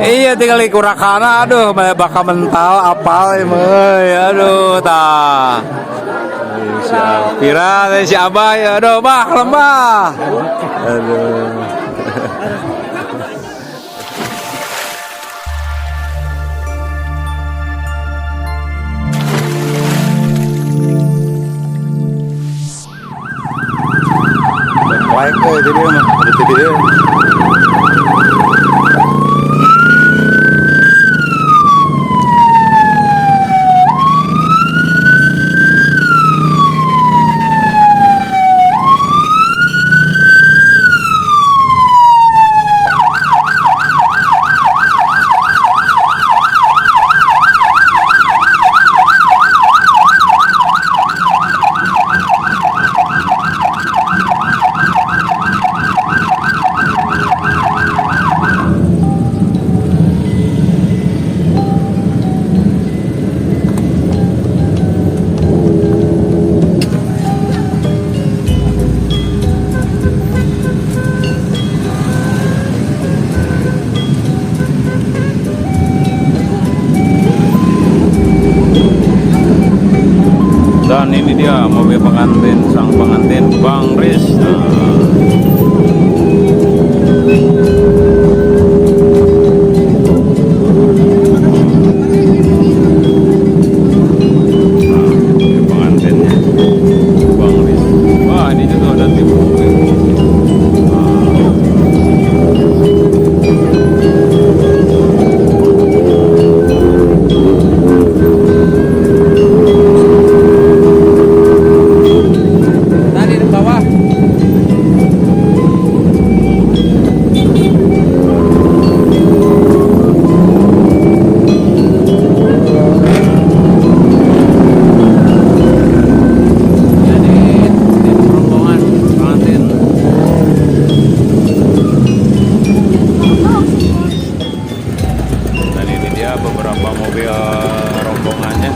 Iya tinggal kurakana aduh bakal mental apal euy aduh tah. Si Pira si Abah ya aduh bah lembah. Aduh. Like jadi mah ada TV. Dan ini dia mobil pengantin, sang pengantin Bang Riz. Nah, mobil pengantinnya Bang Riz. Wah, ini juga ada tim mobil. Tadi di bawah. Jadi tim rombongan pengantin. Dan ini dia beberapa mobil rombongannya.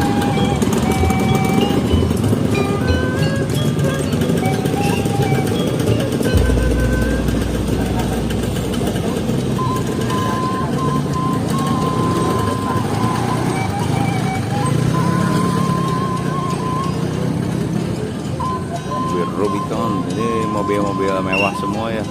Mobil Rubicon, ini mobil-mobil mewah semua ya.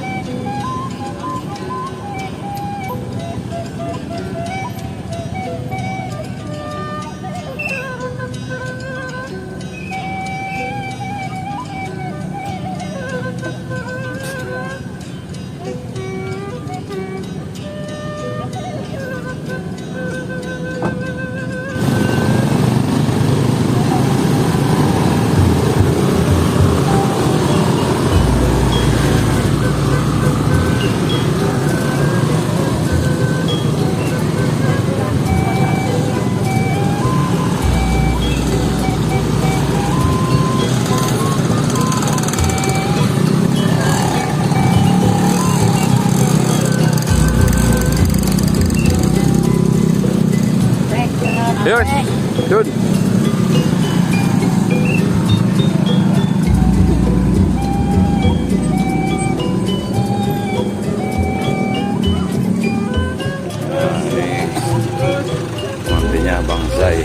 Yuk, Dun. Nah, ini mantinya Bang Zai.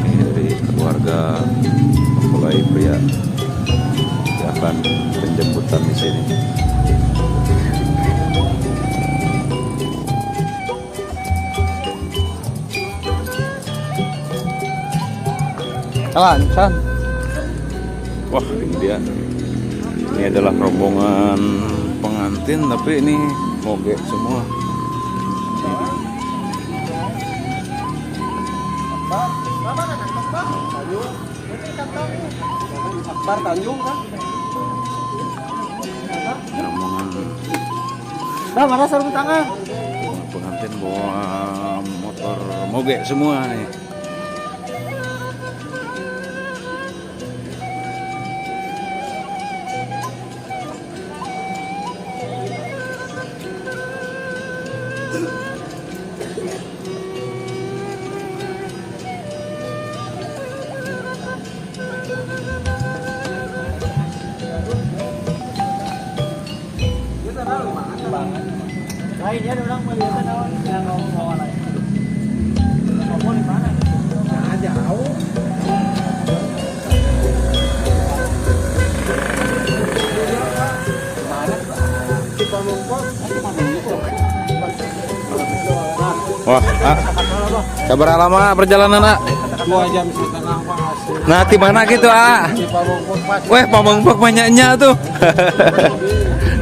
Ini dari keluarga mempelai pria akan penjemputan di sini. Kawan, San. Wah, ini dia. Ini adalah rombongan pengantin, tapi ini moge semua. Akbar Tanjung kan? Rombongan Dah, mana sarung tangan? pengantin bawa motor moge semua nih. Lainnya orang melihatnya naon yang mau lain. Ngomong di mana? Nah, jauh. Wah, ah. Sabar lama perjalanan, ah. 2,5 jam, Pak. Nah, di mana gitu, ah? Di Pameungpeuk, Pak. Weh, Pameungpeuk banyaknya tuh.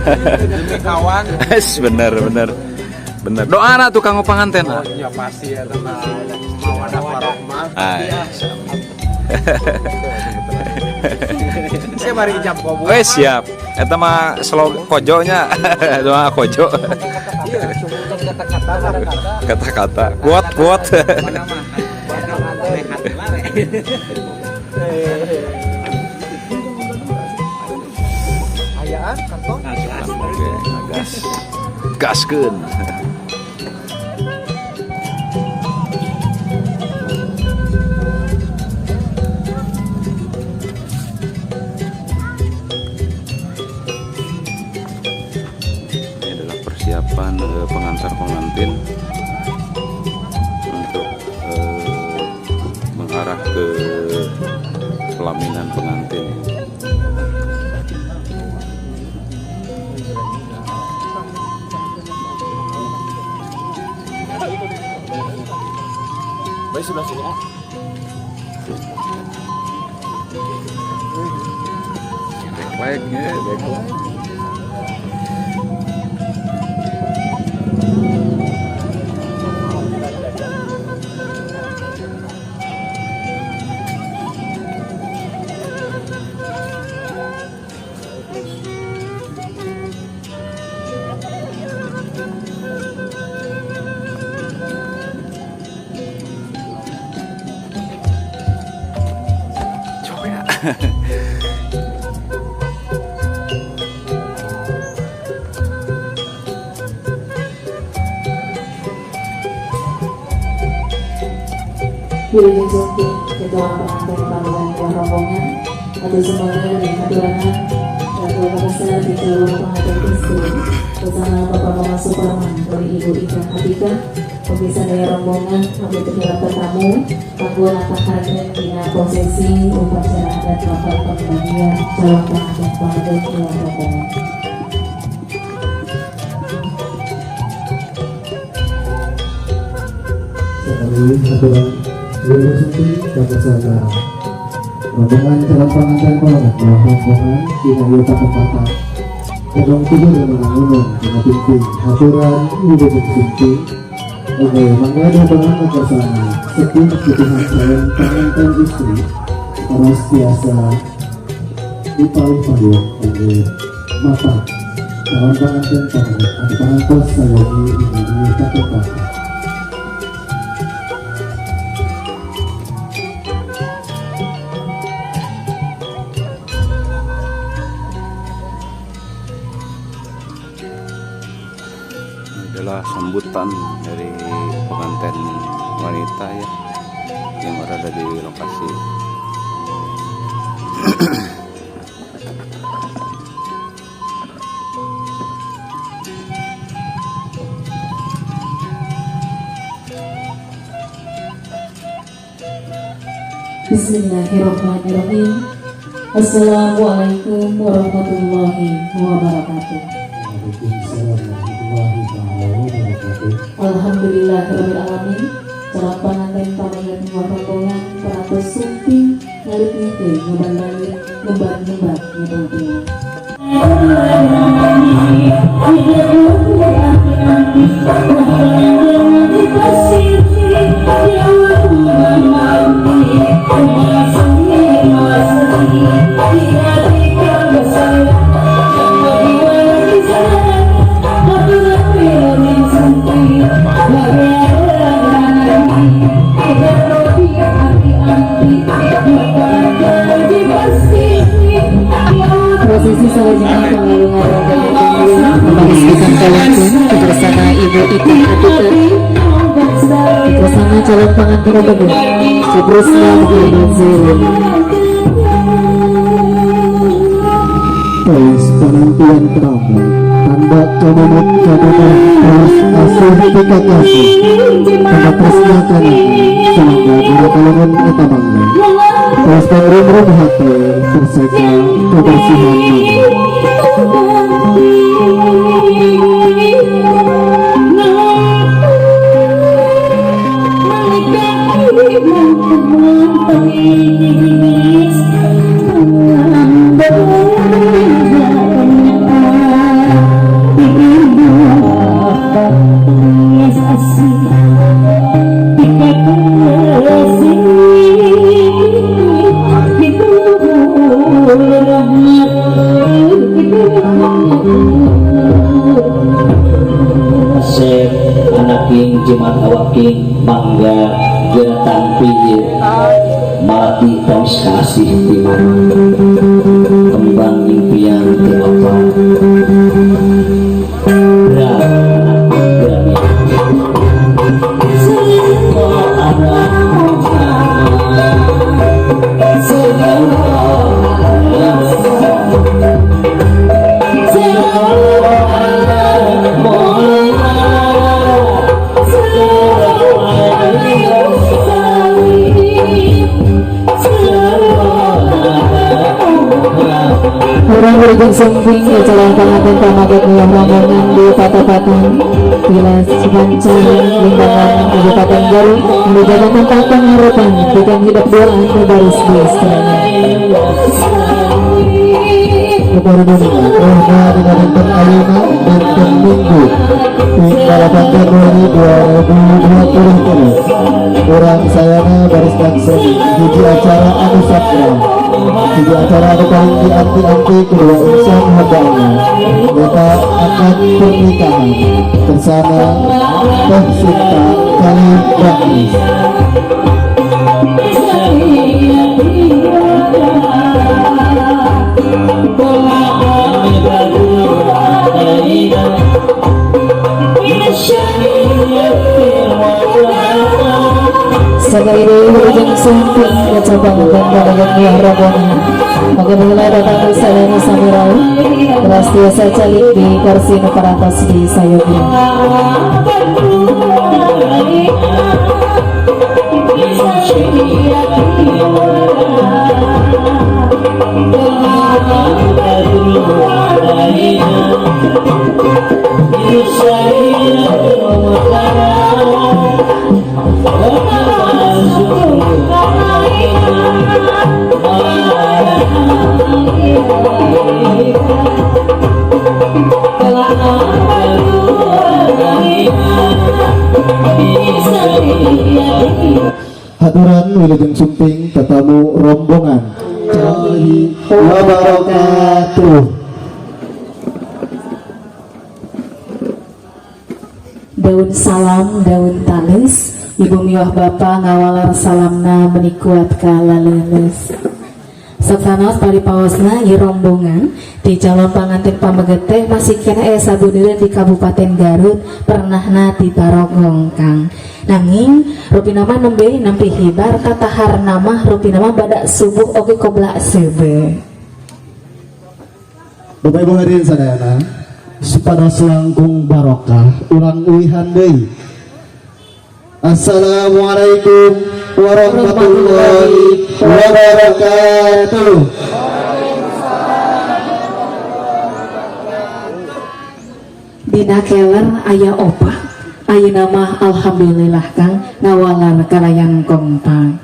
Demi kawan. Es, bener, bener. Bener. Doa na tuh kanggo panganten, ah. Ya pasti ya tenang. Mawadah warohmah. Ah, Saya mari jam kobu. Weh, siap. Eta mah slow kojonya. Doa kojo. Iya, kata-kata, kata-kata. Kata-kata. Kuat, kuat. Mana mah? Mana mah rehat lah. Ayaan karton. Oke, gas. Gaskeun. Ini adalah persiapan pengantar pengantin untuk mengarah ke pelaminan pengantin. Baik, sebelah sini ah. Backlight ya, backlight. Coba ya. Wilujeng Sumping, Ketua Pengantin Panggilan dan rombongan atau semoga di haturanan keluarga besar di calon pengantin istri bersama Bapak Muhammad Suparman dari Ibu Ika Atika pemirsa dari rombongan ambil terhadap tetamu kanggo natakaken dina prosesi upacara adat bapak pembagian calon pengantin panggilan dan rombongan. Sekali aturan Wilujeng Sumping beserta rombongan calon pengantin kolongan bahwa rombongan dina ieu patempatan Gedong tidur menangunun dina pimpin aturan Wilujeng Sumping. Oke, mangga banget bersama sepuh kebutuhan calon pengantin istri harus biasa di paling payung kangge bapak calon pengantin pameget anu parantos sayogi dina ieu patempatan. Ini adalah sambutan dari pengantin wanita ya yang berada di lokasi. Bismillahirrahmanirrahim. Assalamualaikum warahmatullahi wabarakatuh. Waalaikumsalam warahmatullahi taala wabarakatuh. Alhamdulillahirabbil alamin. Calon pengantin pameget miwah rombongan parantos sumping ngalit nite ngeban balik ngeban ngebat ngeban. Prosesi selanjutnya pengalungan rombongan membariskan kalungkun bersama Ibu Ika Atika bersama calon pengantin rombongan Subrusna Muhammad Zainul. Tos penampilan tamu. Mbak kamumut kabubuh terus asih tika kasih Tanda tresna kanana Semangga dina kalengan eta mangga Terus pangrum-rum hati terseka kebersihan mana. Sep anaking jimat awaking mangga geura tampi malati tawis kasih ti mama kembang impian ti apa bra Orang berujung sumping ya calon pengantin pamaget miwah rombongan di Patapatan Wilayah Cipanca Limbangan Kabupaten Garut menjaga tempat pengharapan bukan hidup doa ke baris di istana. Baru Rohna dina dinten ayeuna dinten Minggu 8 Januari 2023 urang sayana baris langsung hiji acara anu sakral, hiji acara anu paling dianti-anti kedua insan hamba Allah nyaeta akad pernikahan bersama Teh Sinta kali Bakris. Sekali berujung sumping ya coba dan pamaget miwah rombongan maka bila datang sadayana sami rawuh teras tiasa calik di kursi nu parantos di sayogi. Haturan wilujeng sumping tetamu rombongan wabarakatuh. Daun salam, daun talis, ibu miwah bapa ngawalar salamna menikuat ka laleuleus. Saksana pari paosna ieu rombongan di calon pangantin pameget teh masih kena aya sabudeureun di Kabupaten Garut pernahna di Tarogong Kang. Nanging rupina mah nembe nampi hibar tataharna mah rupina mah badak subuh oge kobla seube. Bapak Ibu hadirin sadayana, supados langkung barokah urang uihan deui. Assalamualaikum warahmatullahi wabarakatuh. Dina keler aya opat. Ayeuna mah alhamdulillah Kang ngawalar kalayan kompak.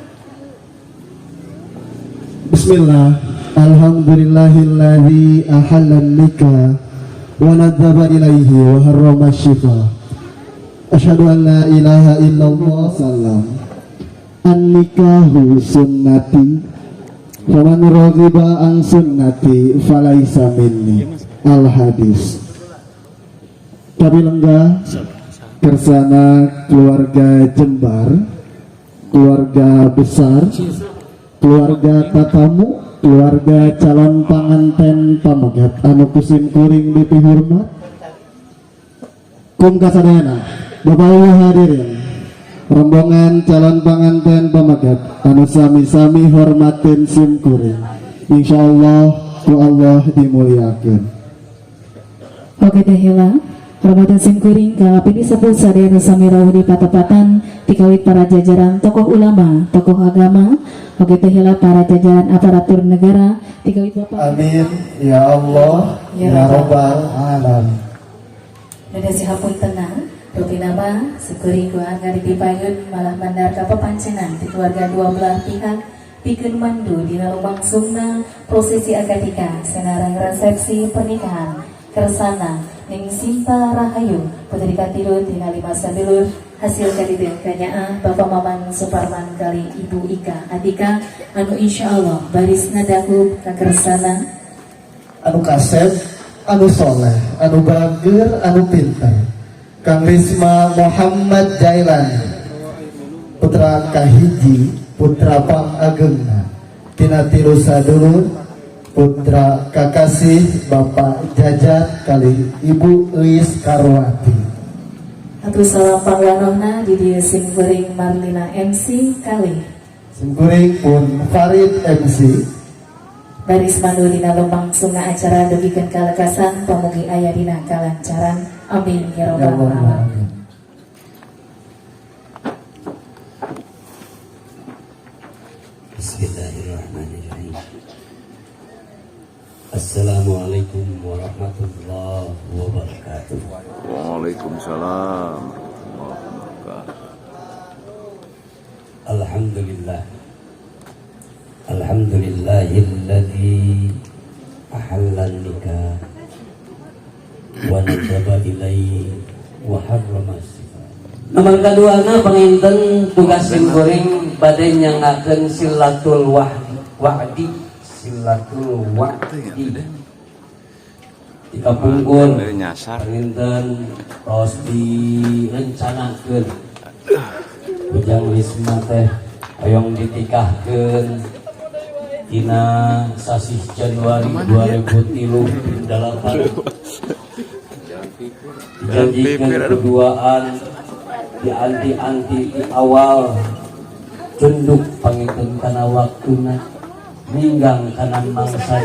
Bismillah. Alhamdulillahilladzi ahallan nikah wa nadzaba ilaihi wa harrama syifa. Asyhadu an la ilaha illallah salam. An-nikahu sunnati faman raghiba an sunnati falaisa minni. Al hadis. Kabilenggah kersana keluarga Jembar, keluarga besar, keluarga tatamu, keluarga calon panganten pamegat anu kusim kuring dipihormat. Kum kasadayana, Bapak Ibu hadirin, rombongan calon panganten pamegat anu sami-sami hormatin sim kuring. Insyaallah ku Allah dimuliakeun. Oke teh heula. Ramadan simkuring ka pinisepuh sadaya nu sami rawuh di patepatan tikawit para jajaran tokoh ulama, tokoh agama, oke teh heula para jajaran aparatur negara, tikawit Bapak. Amin ya Allah Ya ya Rabbal Alamin. Neda sihapuntenna, rupi nama simkuring kuat ngari dipayun malah mandar ka papancenan di keluarga dua belah pihak pikeun mandu dina lumangsungna prosesi akad nikah sinareng resepsi pernikahan Kersana Ning Sinta Rahayu putri katilu tina lima sadulur hasil kaditu kanyaah Bapak Maman Suparman kali Ibu Ika Atika anu insya Allah baris ngadakup ka Kersana Anu kasep, anu soleh, anu bager, anu pinter. Kang Risma Muhammad Jailani, putra kahiji, putra pangagengna, tina tilu sadulur, putra kakasih Bapak Jajat kali Ibu Euis Karwati. Hatur salam panglanohna di dieu simkuring Marlina MC kali Simkuring pun Farid MC. Baris mandu dina lumangsungna acara dugikeun kalekasan, pamugi aya dina kalancaran, amin ya Ya robbal Allah, alamin. Amin. Bismillahirrahmanirrahim. Assalamualaikum warahmatullahi wabarakatuh. Waalaikumsalam warahmatullahi wabarakatuh. Alhamdulillah. Alhamdulillahilladzi ahalla nikah wa nadaba ilaihi wa harrama sifat. Nomor kaduana panginten tugas simkuring bade nyangakeun silatul wahdi, wa'di, silatul wa'di. Di kapungkur Dari nyasar. Panginten tos direncanakeun Ujang Risma teh hoyong ditikahkeun dina sasih Januari 2003 delapan, dijanjikan keduaan di anti-anti di awal cunduk panginten kana waktuna, ninggang kana mangsana,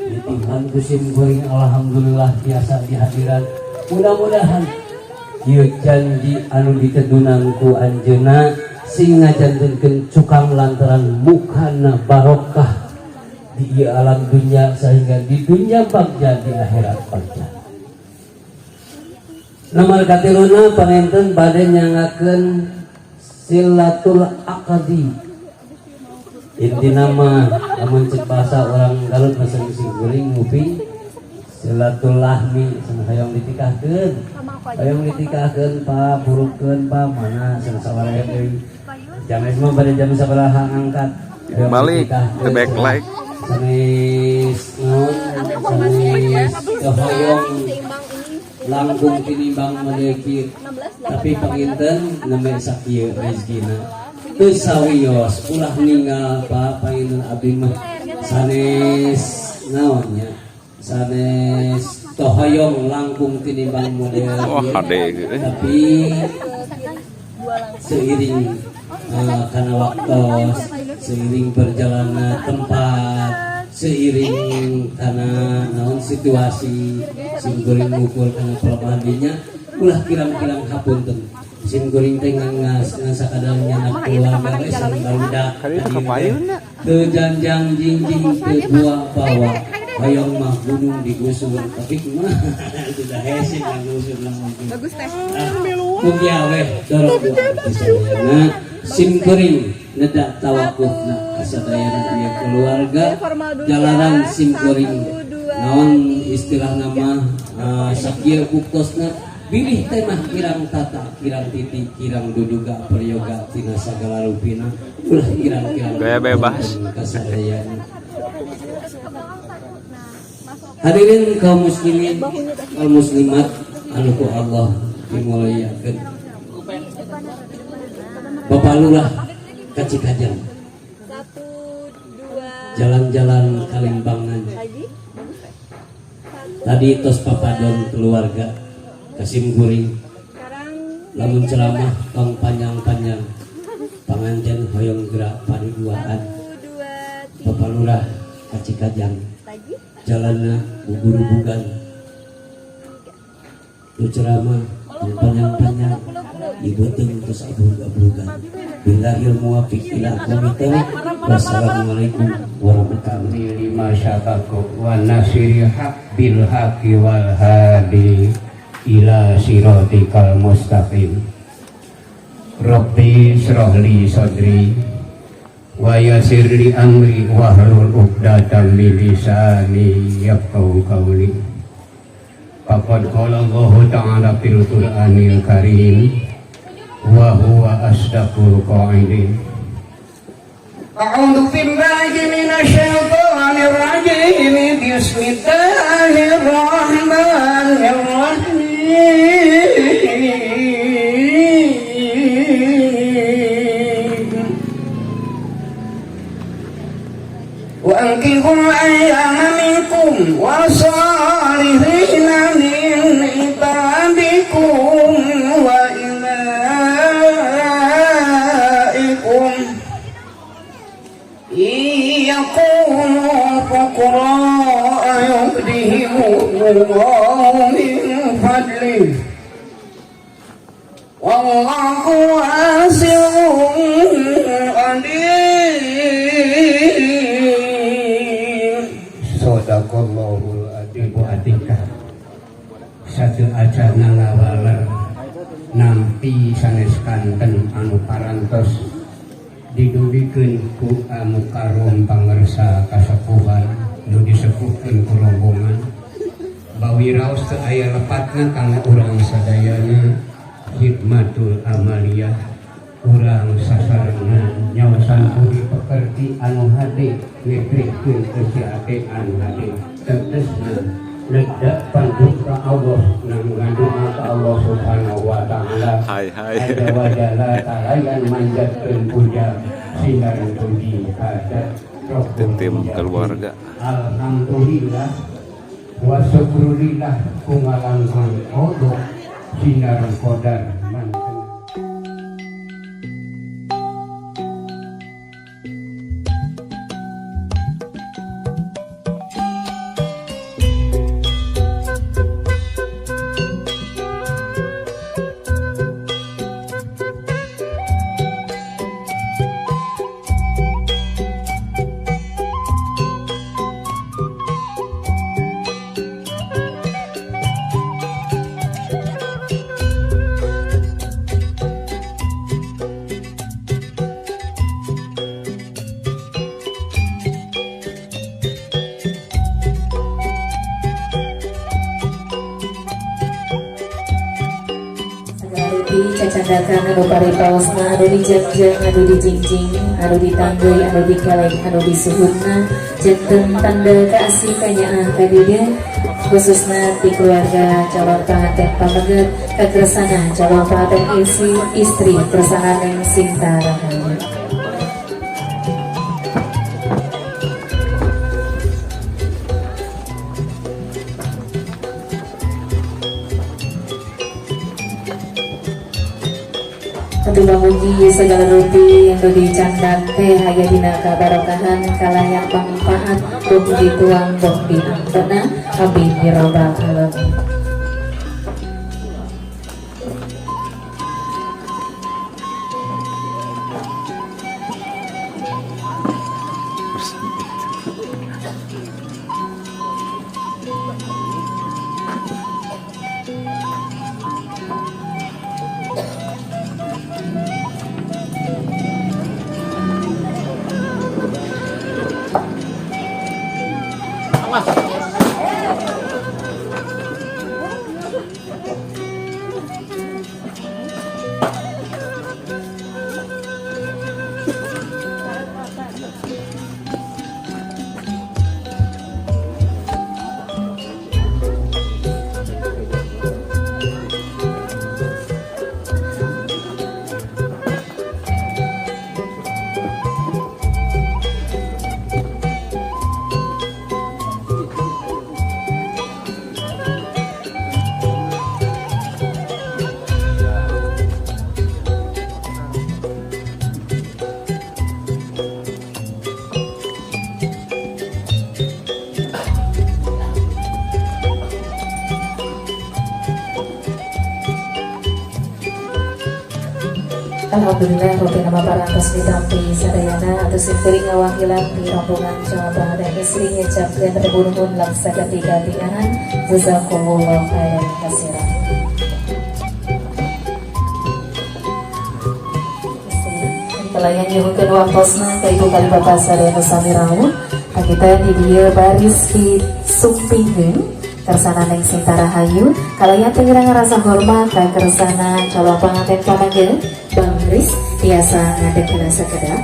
ditinghan ku simkuring, alhamdulillah biasa dihadiran. Mudah-mudahan ieu janji anu ditedunan ku anjeunna sing ngajantenkeun cukang lantaran mukana barokah di ieu alam dunia sehingga di dunia bagja, di akhirat bagja. Nomor katiluna panginten bade nyangakeun silatul akadi. Intina mah lamun cek bahasa orang Garut, bahasa simkuring nguping silatul lahmi, cenah hayang ditikahkeun, hayang ditikahkeun, Pak, burukeun, Pak, mana cenah sabaraha deui jam mah, pada jam sabaraha angkat. Hayang Balik, ditikahkeun, ke back like. Sanes naon, sanes hoyong langkung tinimbang model, tapi panginten nembe sakieu rezekina teu sawios, ulah ninggal, Pak. Panginten abdi mah sanes naon nya, sanes tohoyong langkung tinimbang model Wah, kieu. Hade gitu. Tapi seiring karena waktu, seiring berjalannya tempat, seiring karena naon situasi, simkuring ngukur karena pelemahan dinya, ulah kirang-kirang hapunten, simkuring teh ngan ngan sakadar nyanak keluarga we sareng barudak. Kali itu kapayun na. Teu janjang jingjing, teu buah bawa, hoyong mah gunung digusur, tapi kumaha itu dah hese ngagusur lamun. Bagus teh. Mugi aweh dorong doa sadayana, simkuring neda tawakufna kasadayana ieu keluarga jalanan simkuring naon istilah nama sakieu buktosna bilih teh mah kirang tata, kirang titi, kirang duduga peryoga tina sagala rupina, ulah kirang-kirang Gaya bebas. Kasadayana. Hadirin kaum muslimin, kaum muslimat anu ku Allah dimuliakeun. Bapak Lurah Kacikajang. Satu, dua, Jalan-jalan Kalimbangan. Lagi. Bagus teh. Tadi tos papadon keluarga kasim kuring. Sekarang Lamun ceramah tong panjang-panjang. Panganten hoyong gerak paduduaan. satu, dua, tiga. Bapak Lurah Kacikajang. Lagi. Jalanna buburubugan. Nu ceramah nu panjang-panjang, ibu terus abrug-abrugan. Billahil muwafiq ila aqwamit thoriq. Wassalamualaikum warahmatullahi. Lima syabako wa nasiri haq bil haqi wal hadi ila siratikal mustaqim. Rabbi shrah li sadri wa yassir li amri wahlul 'uqdatam min lisani yafqahu qawli. Faqad qala Allah ta'ala fil Qur'anil Karim wa huwa asdaqul qailin. أعوذ بالله من الشيطان الرجيم. بسم الله الرحمن الرحيم. وأنكحوا الأيامى منكم والصالحين من عبادكم وإمائكم إن يكونوا فقراء يغنهم الله من فضله والله واسع عليم. Sadaqallahul adzim. Ibu Atika satu acana ngawaler nampi sanes kanten anu parantos didugikeun ku Mukarom pangersa kasepuhan nu disepuhkeun ku rombongan bawi raos teu aya lepatna kanggo urang sadayana khidmatul amaliyah urang sasarengan nyaosan budi pekerti anu hade ngetrikeun eusi ate anu hade tegesna leda panduka Allah nang ngadua ka Allah Subhanahu wa taala. Hai hai. Azza wa jalla talayan manjatkeun puja sinar puji hajat. Tim keluarga. Alhamdulillah wa syukurillah ku ngalangkung kodok sinar kodar manten. Segala rupi cacandakan anu paripaosna anu dijangjang anu dijingjing anu ditanggeuy anu dikeleng anu disuhunna janten tanda kaasih kanyaah ka dieu khususna ti keluarga calon panganten pameget ka kersana calon panganten isi istri kersana Neng Sinta Rahayu. Tentu mugi segala rupi yang dicandak teh aya dina kabarokahan kalayan manfaat bom dituang bom diantena amin ya robbal alamin. Alhamdulillah rupina mah parantos ditampi sadayana atau simkuring ngawakilan di rombongan calon pengantin istri ngucapkeun ribu nuhun laksa katiga-tigaan. Jazakumullah khairan katsiran. Kalayan nyuhunkeun waktosna ka ibu kalih bapak sadayana sami rawuh. Kita di dieu baris disumpingkeun kersana Neng Sinta Rahayu kalayan teu ngerasa hormat ka kersana calon pengantin pameget Bang Riz tiasa ngadeg heula sakedap.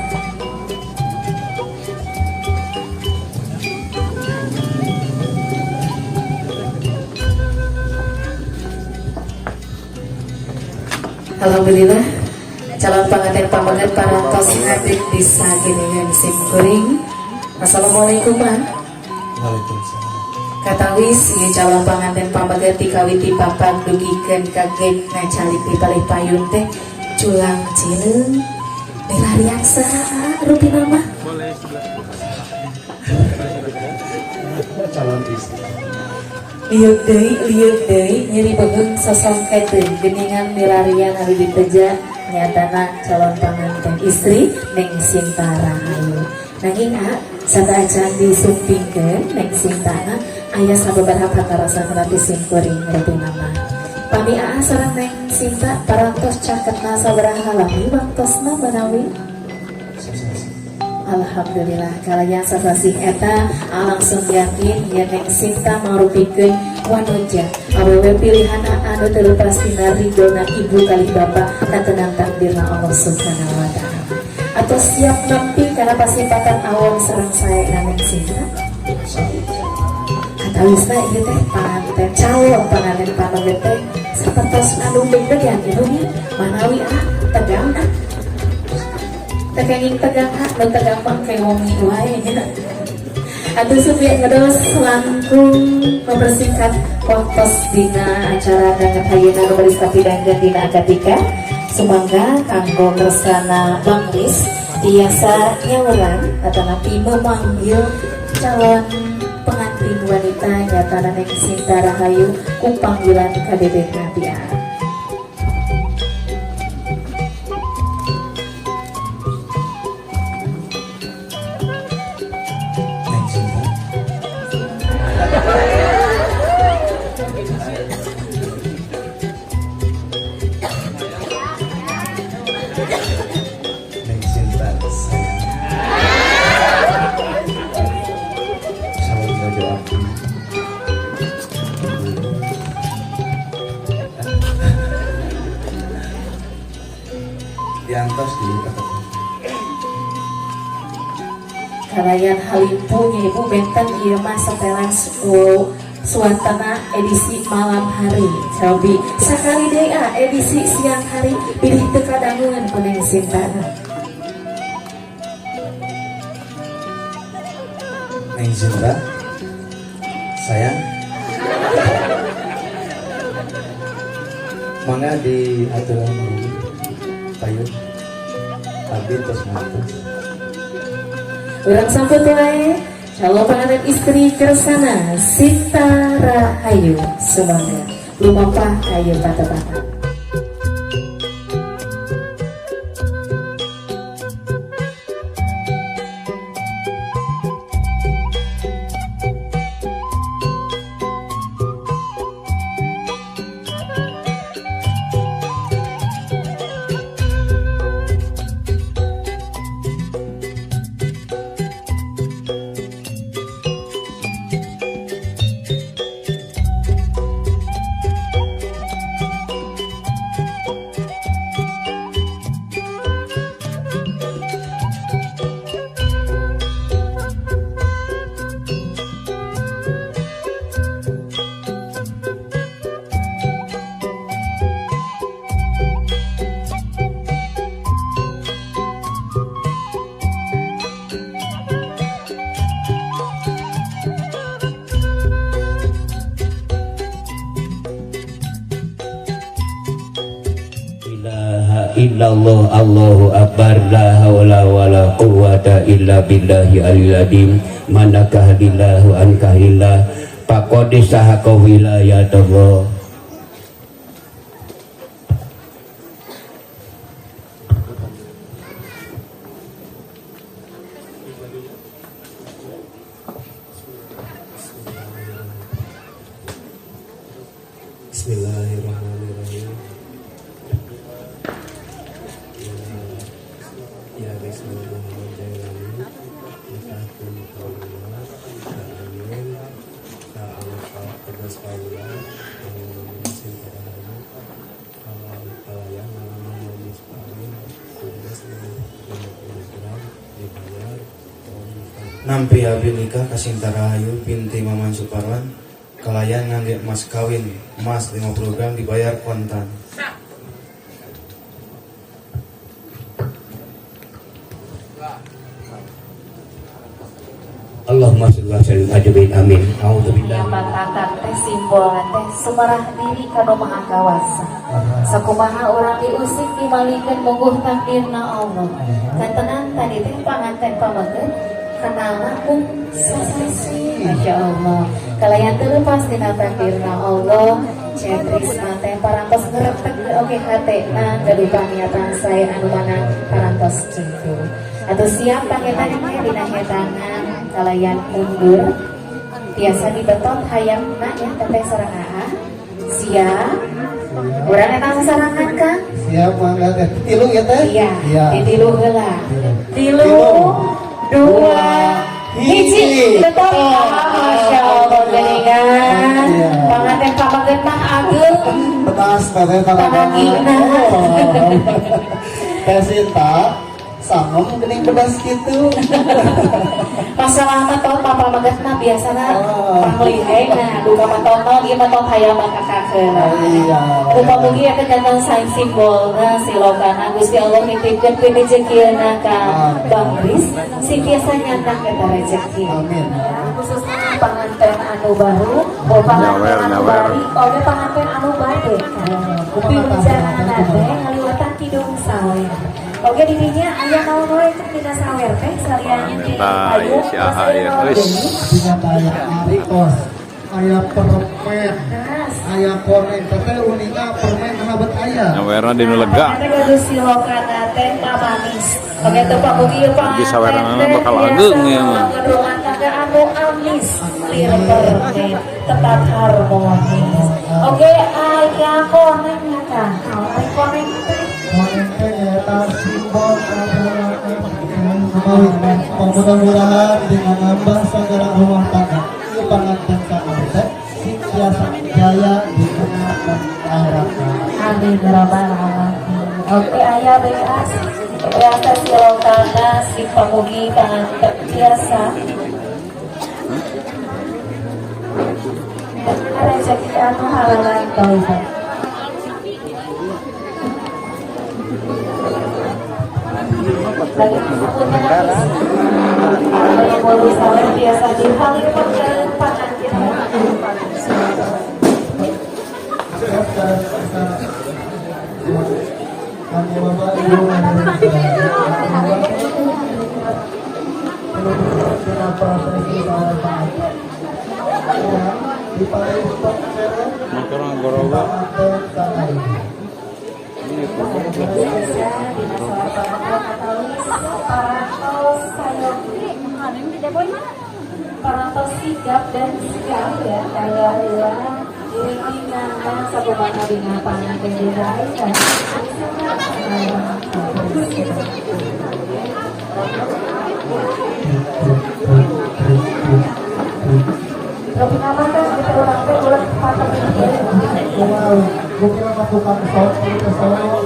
Alhamdulillah calon pengantin pameget parantos ngadeg di saginingan simkuring. Assalamualaikum, Pak. Waalaikumsalam. Katawis ieu calon panganten pameget dikawiti papak dugikeun ka gate ngacalik di palih payun teh culang cileung milarian saha rupina mah? Calon istri. Lieuk deui, lieuk deui, nyeri beuheung sosongketeun geuningan milarian anu diteja nyatana calon panganten istri Neng Sinta Rahayu. Nanging a sateuacan disumpingkeun Neng Sintana aya sababaraha patarasan ti simkuring rupina mah. Pami aa sareng Neng Sinta parantos caketna sabaraha lami waktosna manawi? Alhamdulillah kalayan sasasih eta langsung yakin yen Neng Sinta marupikeun wanoja awewe pilihan anu teu lepas tina ridona ibu kalih bapak katenang takdirna Allah Subhanahu wa Ta'ala. Atau siap nampi kana pasipatan awon sareng sae Neng Sinta? Katawisna ieu teh panganten calon panganten pameget teh sapertos anu deg-degan ibu nya manawi ah tegang ah tekenging tegang ah nu tegang mah kewengi wae nya. Atuh supaya ngedos langkung mempersingkat waktos dina acara danget ayeuna nu baris kapidangkeun dina akad nikah, sumangga kanggo kersana Bang Lis tiasa nyauran atanapi memanggil calon pengantin wanita nyatana Neng Sinta Rahayu ku panggilan KDB Nabi. Neng Sinta. Neng Sinta sayang. Salam jojo aku. Diantos di kata. Kalayan halimpunya ibu benten ieu mah setelan suasana edisi malam hari. Cobi sakali deui ah edisi siang hari pilih teu kadanguan ku Neng Sintana. Neng Sinta sayang. Mangga di aturan payun. Abdi tos ngantos. Urang sambut wae calon pengantin istri kersana Sinta Rahayu. Sumangga lumampah kayu patepatan. Ilaha illallah, Allahu akbar, la haula wala quwata illa billahi aliyil azim. Manakahillahu ankahillah faqad sahaqa wilayatullah. Bismillahirrahmanirrahim. Ya, ya Risma Muhammad Jailani, nikahkeun kaula ka anjeun ka anggota tegas kaula Sinta Rahayu kalayan ngalamar mas kawin emas 50 gram dibayar kontan. Nampi abdi nikah ka Sinta Rahayu binti Maman Suparwan kalayan ngangge mas kawin emas 50 gram dibayar kontan. Allahumma sholli wa sallim ajmain, amin. A'udzubillah. Nyamatan teh simbol teh sumarah diri ka Nu Maha Kawasa. Sakumaha urang diusik dimalikeun mungguh takdirna Allah. Kantenan tadi teh panganten pameget kenalna mung sasasi. Masya Allah. Kalayan teu lepas dina takdirna Allah. Cep Risma teh parantos ngeretek oge hatena gaduh paniatan sae anu mana parantos kitu. Atau siap pangetan teh dina hetangan kalayan mundur biasa dibetot hayamna ya teteh sareng aa. Siap urang eta sasarangan, Kang. Siap, mangga teh. Tilu ya, teh? Iya. Iya. Ditilu heula. Tilu, dua, hiji, betot. Ah, masya Allah, geuningan panganten pameget mah ageung. Petas teteh Panagina. Oh. Teh Sinta sangem geuning pedas gitu. Masalah mah tau papa pameget mah biasana panglihe, nah duka metot ieu metot hayam mah kakakeun. Oh, iya. Muga-mugi eta janten sae simbolna silokana Gusti Allah nitipkeun pimijekieuna ka Bang Riz sing tiasa nyandak eta rezeki. Amin. Khususnya panganten anu baru, oh panganten Nyawer, anu nyawer. bari, oge panganten anu bade. Piwujanana teh ngaliwatan kidung sawer. Oge didinya aya naon wae teh dina sawer teh salian Minta ya si Aha ya. Wis. Dina aya artos, aya permen, aya koreng. Teteh uninga permen habat aya. Nyawerna di nu lega. Teh gaduh silokana teh manis. Oke teu pamugi ieu Di saweranana bakal ageung ya mah. Rumah tangga anu amis, lir permen, tetap harmonis. Oke, aya koneng ya, Kang. Naon koneng teh? Koneng teh nyaeta simbol mudah-mudahan dengan nambah segala rumah tangga ieu panganten teh sing tiasa jaya di dunia dan akhirat. Amin ya rabbal alamin. Oke, aya beas. Beas teh silokana sing pamugi panganten tiasa rezeki anu halalan taubat. Lagi bolu sawer biasa dihalirkan panganten. Kami Bapak Ibu Kenapa festival panganten di paling Motor ngagorogo. panganten sangai. Biasa dina sawer pameget atawis parantos sayogi parantos sigap dan sigap ya kaya heula diringkingan sakumaha dina panganten diraihkan. Lebih nama kan kita urang teh ulah patok. Wow, mungkin tukang soto ke Solo,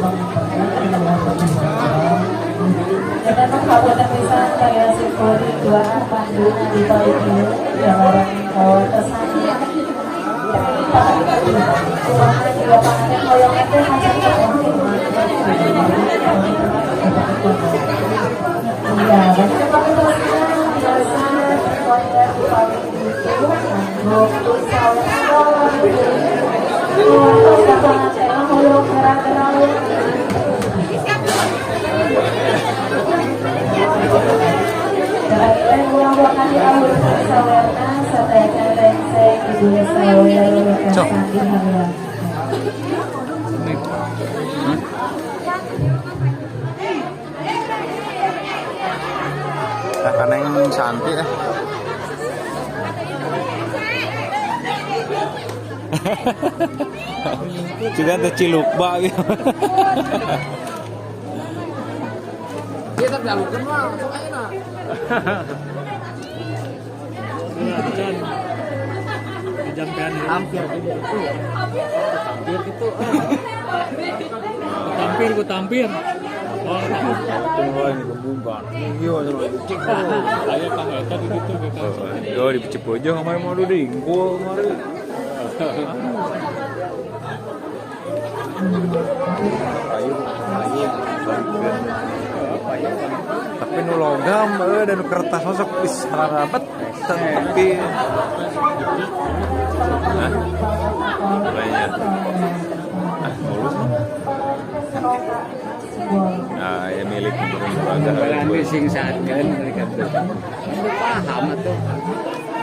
Kita mah kabupaten pisan kaya simfoni duaan panduna di balik ieu jalaran kawatesan. Kumaha jiwa panganten hoyong teh hajat. Iya, dan kapitosna biasa konten di paling itu kanggo sawer tos panganten mah hoyong gerak-gerak. Dan urang di alur sawerna sataya rengse ibu sawer wekasan di harian. Tah kaneng Santi eh. Sudah teh cilukba gitu. Dia tapi alukeun mah sok ayeuna. Dijampean hampir gitu. Hampir gitu. Tampir ku tampir. Oh, aya Kang eta di ditu ge Kang. Yo di Cipojo kemarin mau dingkul kemarin. Tapi nu logam dan nu kertas masuk is rapet tapi hah? Banyak. Ah, mulus mah. Nah, ya milik keluarga. Berani sing saatkeun mereka tuh. Paham atuh.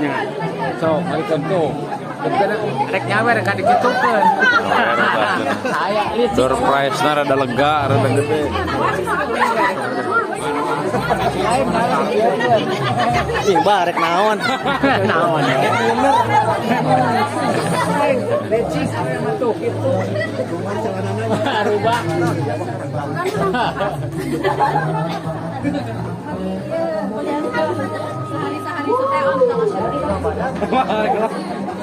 Nya. Sok, mari contoh. Rek nyawer ka dikitukeun. Saya licik. Door prize-na rada lega, rada gede. Ih, bah rek naon? Naon. Lecik ame mah tuh kitu. Rubah. Sehari-sehari seteon sama Syari.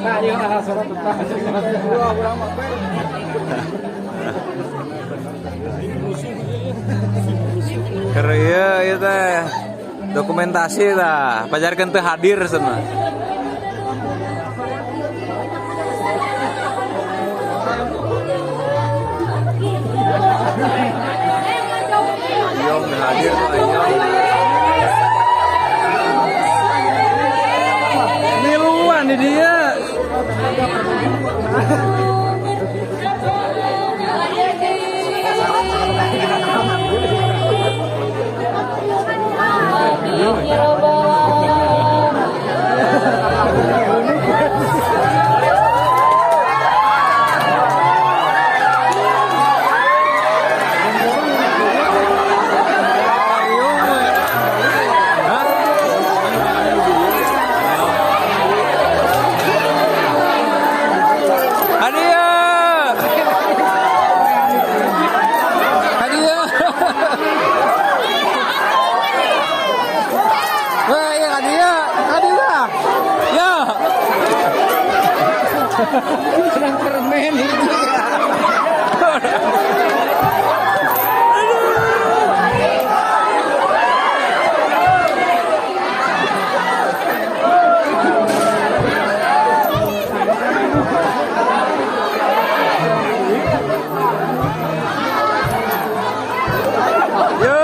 Nah, ieu mah surat tentang. Keur ieu teh dokumentasi tah, pajarkeun teu hadir cenah. Iyong hadir mah iyong. Miluan di dia. Hadiah. Hadiah. Wah, ya hadiah. Hadiah. Ya. Sedang permen hiji. Yo.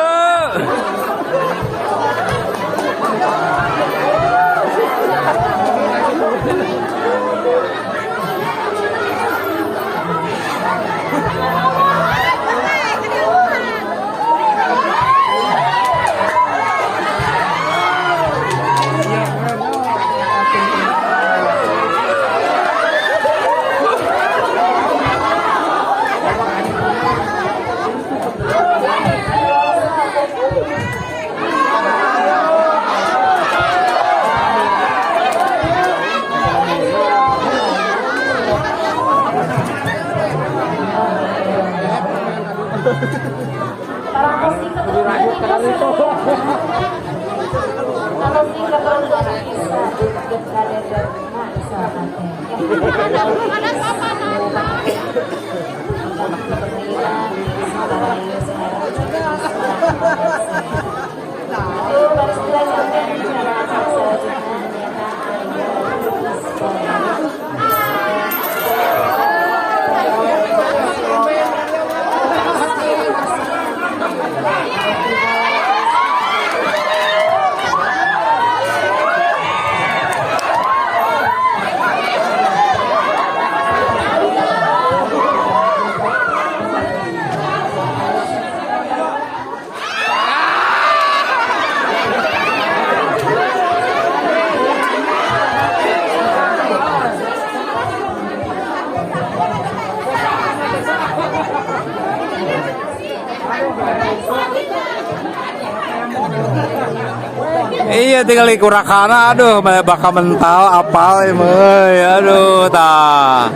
Iya, tinggal kurakana, aduh, bakal mental apal euy, aduh tah.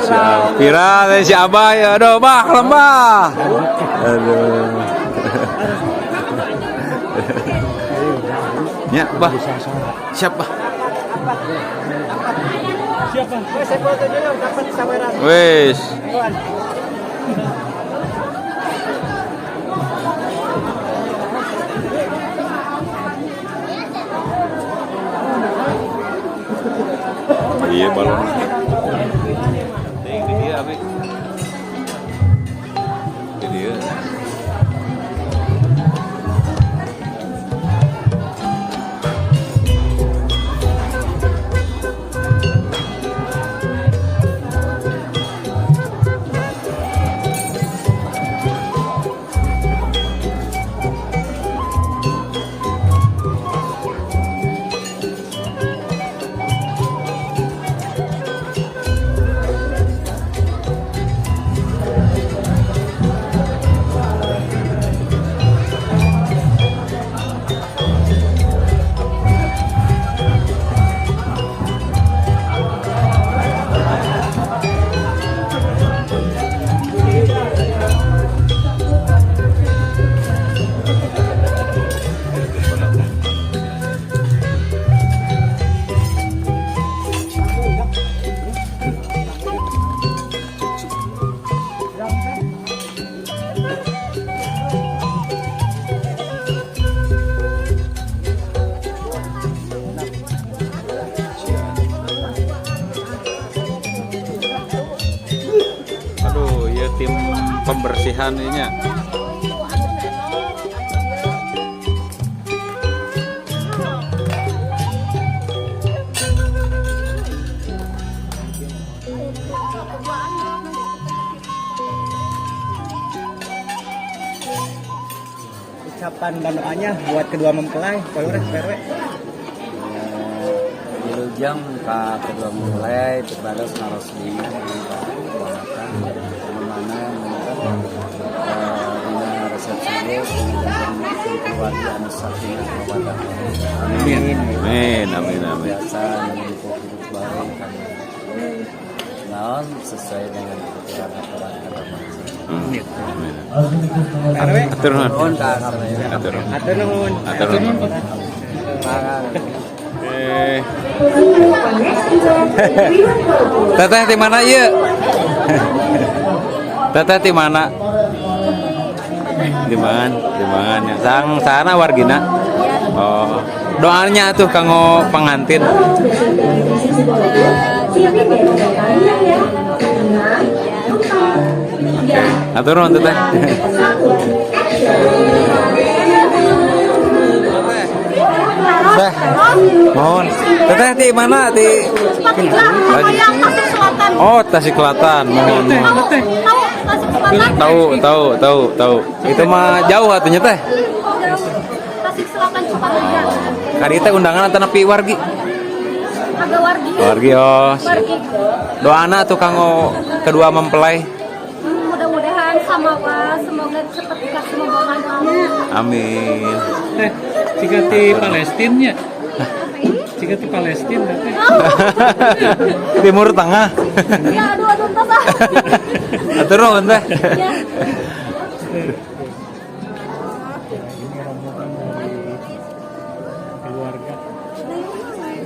Si Pira si Abah ya, aduh bah lembah. Aduh. Ya, bah. Siap, bah. Wes. Iya, balon. Di dia, abi. Di dia. Aduh, ya tim pembersihan ini. Ucapan dan doanya buat kedua mempelai, Pak Lurah, Pak RW. Wilujeng ka kedua mempelai berbalas naros di ponakan anu mana dina resepsi ieu keluarga anu sakinah mawaddah. Amin. Amin, amin, amin. Biasa menempuh hidup bareng kan naon sesuai dengan aturan-aturan agama. Amin. Pak RW. Atur nuhun. Nuhun ka sadaya. Atur nuhun. Atur nuhun. Atur nuhun. Eh. Teteh di mana ieu? Teteh di mana? Di mana? Di mana? Sang sana wargina. Oh. Doanya tuh kanggo pengantin. Oke. Atur nuhun, Teteh. Teh, mohon. Teteh di mana? Di Tasik Selatan. Oh, Tasik Selatan. Mohon. Tahu, tahu Tasik Selatan? Tahu, tahu, tahu, tahu. Itu mah jauh atunya, Teh. Tasik Selatan Cipatujah. Kali teh undangan atanapi wargi? Agak wargi. Wargi, oh. Wargi. Doana tuh kanggo kedua mempelai. Mudah-mudahan sama wa, semoga cepat dikasih momongan. Amin. Teh, jika di Palestina, jika di Palestina teh. Timur Tengah. Ya, aduh, aduh, entos ah. Atur nuhun, Teh. Ya. Ini rombongan dari keluarga.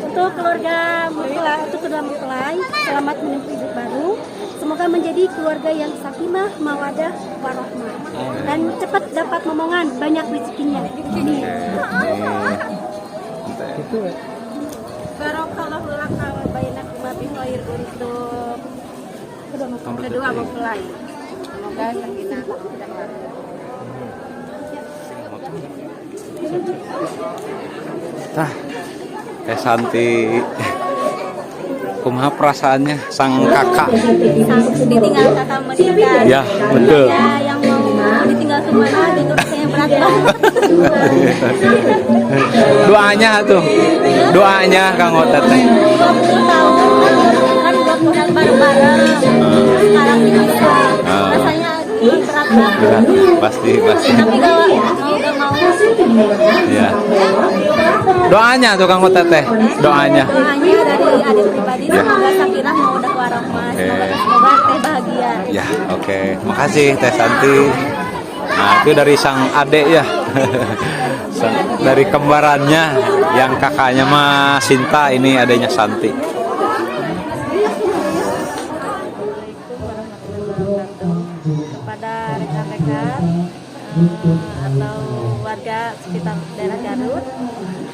Untuk keluarga mempelai, untuk kedua mempelai, selamat menempuh hidup baru. Semoga menjadi keluarga yang sakinah, mawadah, warohmah, dan cepat dapat momongan, banyak rezekinya. Amin. Barakallahu laka wa bainakuma bi khair untuk kedua mempelai. Semoga sakinah dan warahmah. Tah, Teh Santi. Kumaha perasaannya sang kakak? Ditinggal kakak menikah. Ya, betul. Ya, yang mau ditinggal kemana gitu rasanya berat banget. Doanya tuh. Doanya kanggo Teteh. 20 tahun kan 20 tahun bareng-bareng. Sekarang dipisah. Rasanya berat banget. Berat, pasti pasti. Tapi kalau mau gak mau. Ya. Doanya tuh Kang Teteh, doanya. Doanya dari adik pribadi semoga sakinah mawaddah warahmah. Semoga semoga teh bahagia. Ya, oke. Makasih Teh Santi. Nah, itu dari sang adek ya. Dari kembarannya yang kakaknya mah Sinta, ini adeknya Santi. Assalamualaikum warahmatullahi wabarakatuh. Kepada rekan-rekan atau warga sekitar daerah Garut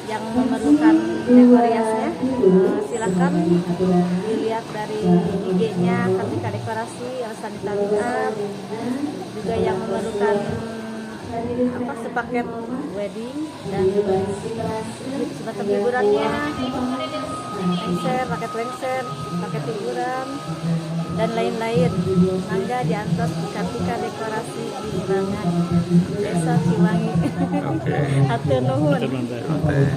yang memerlukan dekor riasnya, silakan dilihat dari IG-nya Kartika Dekorasi Sanita Art. Juga yang memerlukan apa sepaket wedding dan semacam hiburannya, lengser, paket lengser, paket hiburan, dan lain-lain. Mangga diantos Kartika Dekorasi di Burangan, Desa Ciwangi. Oke. Hatur nuhun. Teh.